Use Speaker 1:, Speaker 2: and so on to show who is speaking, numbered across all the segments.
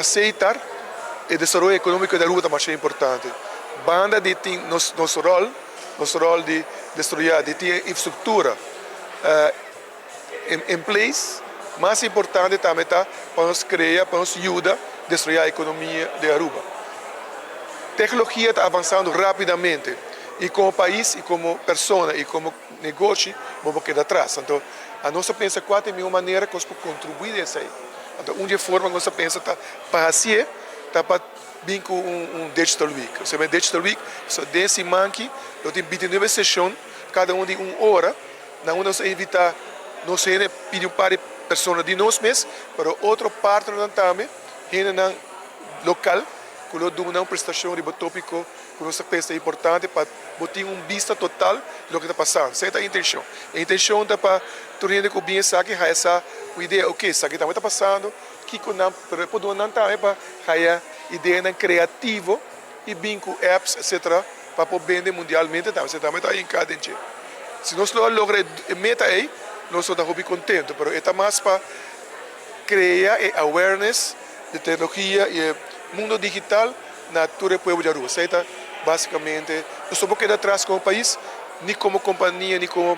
Speaker 1: Pa Setar e desaroyo economico di Aruba ta masha importante. Banda di tin nos rol, nos rol di desaroya, di tin e infrastructura in place, mas importante tambe ta pa nos crea, pa nos yuda desaroya economia di Aruba. Tecnologia ta avanzando rapidamente y como pais y como persona y como negoshi bo por keda atras. Anto nos a pensa cua ta e miho manera cu nos por contribui den esey. Anto un di e forma cu nos a pensa ta pa haci'e ta pa bin cu un Digital Week. Osea e Digital Week, so den siman aki lo tin 29 sesion, cada un di un ora, na unda nos a invita nos hende, pidi un par di persona di nos mes, pero otro partnernan tambe, hendenan local cu lo duna un presentacion riba topico cu nos ta pensa importante pa bo tin un bista total di loke ta pasando. Esei ta e intencion. E intencion ta pa tur hende cu bin esaki haya sa un idea, ok, esaki tambe ta pasando, kico nan, pero e por duna nan tambe pa haya ideanan creativo y bin cu apps etcetera pa por bende mundialmente tambe. Esei tambe ta hinca den dje. Si nos lo a logra e meta ei, nos lo ta hopi contento, pero e ta mas pa crea e awareness di tecnologia y e mundo digital na tur e pueblo di Aruba. Esei ta basicamente, nos no por keda atras como pais, ni como compania, ni como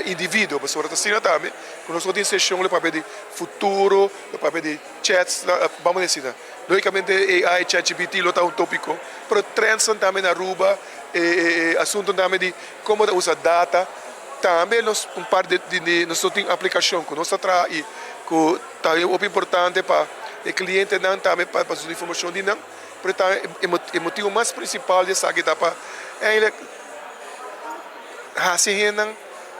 Speaker 1: individuo, pasobra ta asina tambe cu nos no tin sesion lo papia di futuro, lo papia di chats, bamos a asina. Logicamente AI, ChatGPT lo ta un topico, pero trendsnan tambe na Aruba, e asunto tambe di como ta usa data, tambe nos un par di nos tin aplicacion cu nos ta traha y cu ta hopi importante pa e clientenan tambe pa su informacion di nan, pero tambe e motibo mas principal di esaki ta pa eigenlijk haci hendenan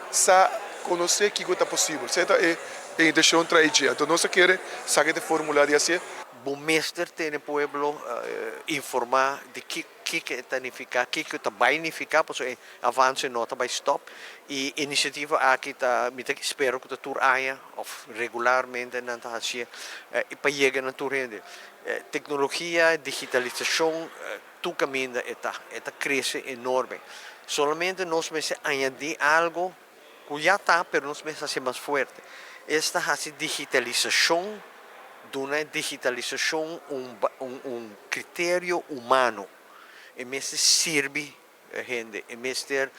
Speaker 1: sa conoce kico ta posibel. Esey ta e intencion trae dje. Anto nos a kere saki ta e formula di hacié.
Speaker 2: Bo mester tene pueblo informa di kiko e ta nifiká, kiko ta bai nifiká, pasobra e avanse no ta bai stòp. E inisiativa aki ta, mi ta spera ku ta tur aña òf regularmente nan ta hasié pa yega na tur hende. Teknologia, digitalisashon, tur kaminda e ta, e ta krese enorme. Solamente nos mester añadí algu ku ya ta, pero nos mester hasié mas fuerte. Esta hasi digitalisashon, duna e digitalisashon un kriterio humano. E mester sirbi hende, e mester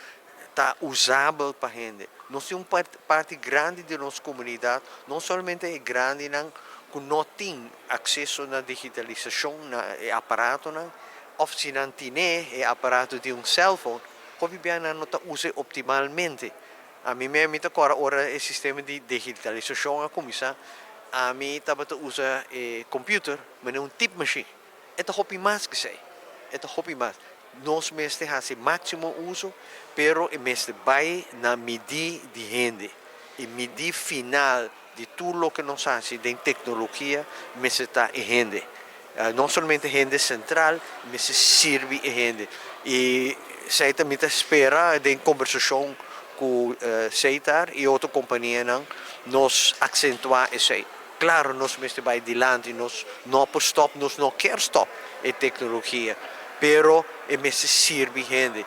Speaker 2: ta usabel pa hende. Nos tin un parti grandi di nos komunidat, no solamente e grandinan ku no tin akseso na digitalisashon, na e aparatonan, òf si nan tine e aparato di un cellphone, hopi bia nan no ta us'e optimalmente. Ami mes mi ta kòrda ora e sistema di digitalisashon a kuminsá, ami tabata usa e computer manera un typemachine. E ta hopi mas ku esei, e ta hopi mas. Nos mester hasi máksimo uso, pero e mester bai na midí di hende. E midí final di tur loke nos hasi den teknologia mester ta e hende. No solamente hende sentral, mester sirbi e hende. I esei ta mi ta spera den kombersashon ku Setar i otro kompanianan nos aksentuá esei. Klaro nos mester bai dilanti, nos no por stòp, nos no kier stòp e teknologia, pero e mester sirbi hende.